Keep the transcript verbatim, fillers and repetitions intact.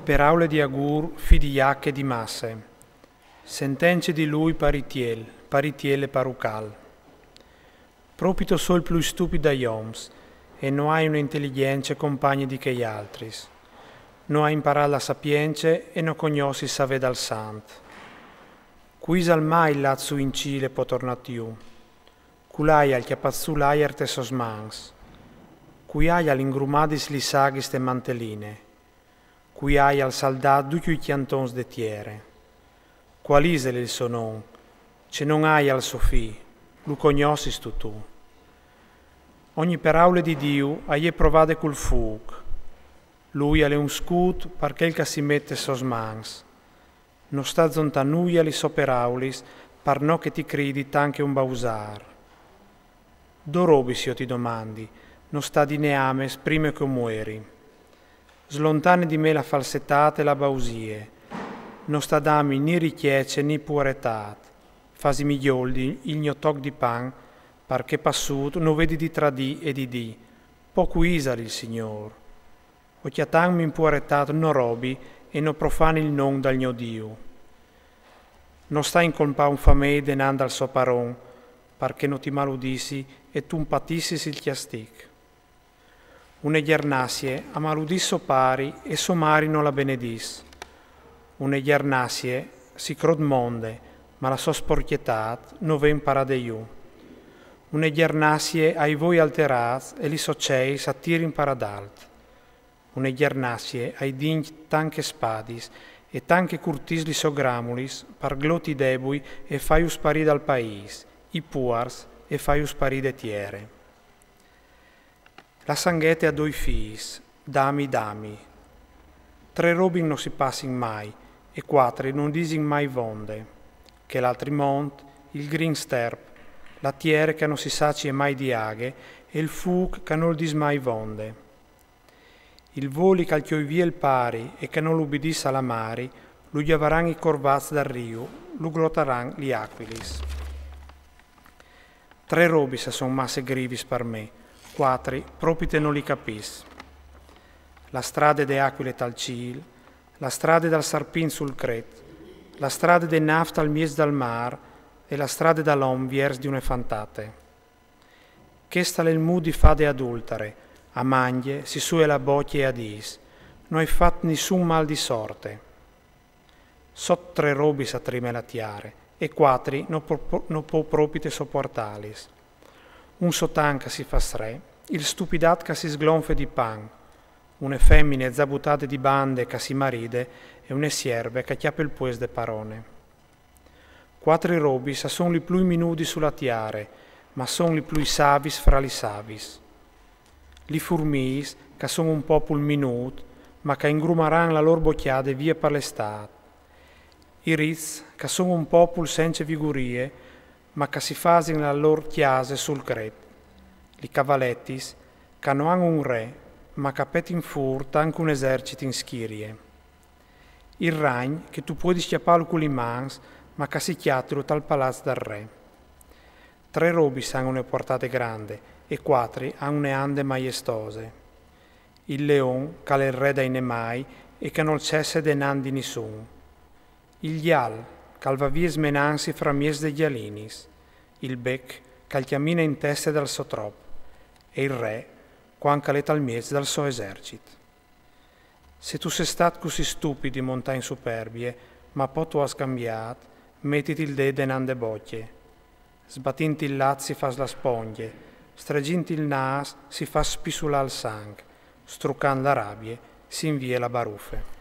Peraule di agur, fi di jache di masse. Sentence di lui par i tiel, par i tiel e par u cal. Propito so il plui stupit dai oms, e no ai une inteligjence compagne di chei altris. No ai imparà la sapience e no cognossi il saver dal sant. Cui isal mai lat su in cîl e po tornât jù? Cui aial cjapât su l'aiar tes sôs mans? Cui aial ingrumadis lis aghis te manteline? Cui aial saldât ducj i cjantons de tiere? Cuâl isal il so non? Ce non aial so fi? Lu cognossistu tu? Ogni peraule di Diu e je provade cul fûc. Lui al è un scût par chel che si met tes sôs mans. No sta zontâ nuie a lis sôs peraulis, par no che ti cridi tant che un bausâr. Dôs robis jo ti domandi, no sta dî neames prime che o mueri. Slontane di me la falsetât e la bausie. No sta dâmi ni ricjece ni puaretât. Fasimi gjoldi il gno toc di pan, par che passût no vedi di tradî e di dî: po cui isal il Signôr? O cjatantmi in puaretât no robi e no profani il non dal gno Diu. No sta incolpâ un famei denant dal so paron, par che no ti maludissi e tu 'nt patissis il cjastic. Une gjernassie e maludìs so pari e so mari no la benedìs. Une gjernassie si crôt monde, ma la sô sporcjetât no ven parade jù. Une gjernassie e ai voi alterâts e lis sôs ceis a tirin paradalt. Une gjernassie e ai dincj tant che spadis, e tant che curtìs lis sôs gramulis, par gloti i debui e fâju sparî dal paîs, i puars e fâju sparî de tiere. La sanghete a doi fîs, dami, dami. Trê robis no si passin mai, e cuatri no disin mai vonde. Chel altri mont, il grin sterp, la tiere che no si sacie mai di aghe, e il fûc che nol dîs mai vonde. Il voli che al cjoi vie il pari e che nol ubidìs a la mari, lu gjavaran i corvats dal riu, lu glotaran lis acuilis. Trê robis a son masse grivis par me, cuatri propite no lis capìs. La strade de acuile tal cîl, la strade dal sarpint sul cret, la strade de nâf tal mieç dal mâr e la strade dal om viers di une fantate. Chest al è il mût di fade adultare, a mangje, si sue la bocje e a dîs: no ai fat nissun mâl di sorte. Sot trê robis a trime la tiere, e cuatri no po, no po propite sopuartâlis. Un sotan che si fâs re, il stupidat che si sglonfe di pan, une femine zabutade di bande che si maride e une sierve che cjape il puest de parone. Cuatri robis a son lis plui minudis su la tiere, ma a son lis plui savis fra lis savis. Lis furmiis, che a son un popul minût, ma che a ingrumaran la lôr bocjade vie par l'estât. I riçs, che a son un popul cence vigurie, ma che si fasin la lôr cjase sul cret. Lis cavaletis, che no àn un re, ma che a petin fûr tant che un esercit in schirie. Il ragn, che tu puedis cjapâlu cu lis mans, ma che si cjatilu tal palaç dal re. Trê robis a àn une puartade grande, e cuatri a àn une ande maiestose. Il leon, che al è il re dai nemâi, e che nol cesse denant di nissun. Il gjal, che al va vie smenantsi fra mieç des gjalinis. Il bec, che al cjamine in teste dal so trop. E il re, cuant che al è tal mieç dal so esercit. Se tu sês stât cussì stupit di montâ in superbie, ma po tu âs cambiât, metiti il dêt denant de bocje. Sbatint il lat si fâs la spongje, stregint il nâs si fâs spissulâ il sanc, strucant la rabie si invie la barufe.